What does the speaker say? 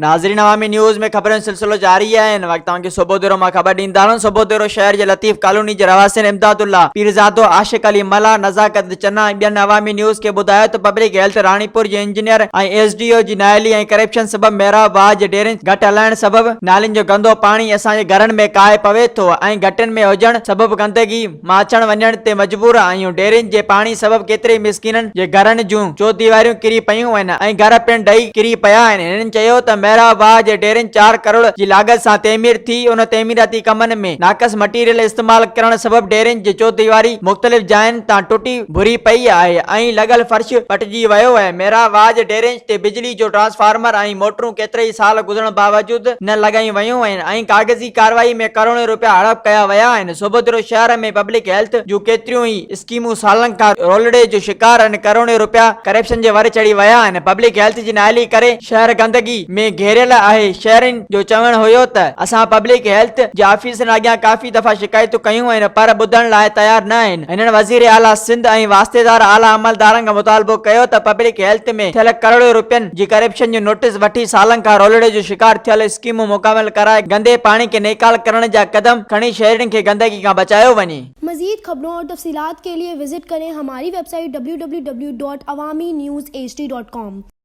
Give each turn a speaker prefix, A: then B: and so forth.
A: ناظرين عوامي نيوز ۾ خبرن جو سلسلو جاري آهي هن وقت اوهان کي سوڀوديرو مان خبر ڏيندا هلون سوڀوديرو شهر جي لطيف ڪالوني جي رهواسين امداد الله پيرزادو، عاشق علي ملاح، نزاڪت چنا ۽ ٻين عوامي نيوز کي ٻڌايو ته پبلڪ هيلٿ راڻيپور جي انجنيئر ۽ ايس ڊي او جي نااهلي ۽ ڪرپشن سبب محراب واهه جي ڊيرنج گهٽ هلائڻ سبب نالين جو گندو پاڻي اسان جي گهرن ۾ ڪاهي پوي ٿو ۽ گهٽين ۾ هجڻ سبب گندگي مان اچڻ وڃڻ تي مجبور آهيون، ڊيرين جي پاڻي سبب ڪيتري ئي مسڪينن جي گهرن جون چوديواريون ڪري پيون آهن ۽ گهر پڻ ڊهي ڪري پيا آهن، هنن چيو ته محراب واهه جي ڊيرين چار ڪروڙ جي لاڳت سان تعمير ٿي ان تعميراتي ڪمن ۾ ناقص مٽيريل استعمال ڪرڻ سبب ڊيرين جي چوديواري مختلف جاين تان ٽٽي ڀري پئي آهي ۽ لڳل فرش پٽجي ويو آهي، محراب واهه جي ڊيرين تي بجلي جو ٽرانسفارمر ۽ موٽرون ڪيترائي سال گذرڻ باوجود نه لڳايون ويون آهن ۽ ڪاغذي ڪارروائي ۾ ڪروڙين روپيا هڙپ ڪيا ويا آهن. سوڀوديرو شهر ۾ پبلڪ هيلٿ جون ڪيتريون ئي اسڪيمون سالن کان رولڙي جو شڪار آهن ڪروڙين روپيا ڪرپشن جي ور چڙهي ويا آهن پبلڪ هيلٿ جي نااهلي ڪري شهر گندگي ۾ گهيريل آهي شهرين جو چوڻ هيو ته اسان پبلڪ هيلٿ جي آفيسرن اڳيان ڪافي دفعا شڪايتون ڪيون آهن پر ٻڌڻ لاء تيار نه آهن هنن وزير اعليٰ سنڌ ۽ واسطيدار اعليٰ عملدارن کان مطالبو ڪيو ته پبلڪ هيلٿ ۾ ٿيل ڪروڙين روپين جي ڪرپشن جو نوٽيس وٺي سالن کان رولڙي جو شڪار ٿيل اسڪيمون مڪمل ڪرائي گندي پاڻي کي نيڪال ڪرڻ جا قدم کڻي شهرين کي گندگي کان بچايو وڃي.
B: مزيد خبرون اور تفصيلات کے لئے وزٽ ڪرين ھماري web site www.awamiNewsHD.com.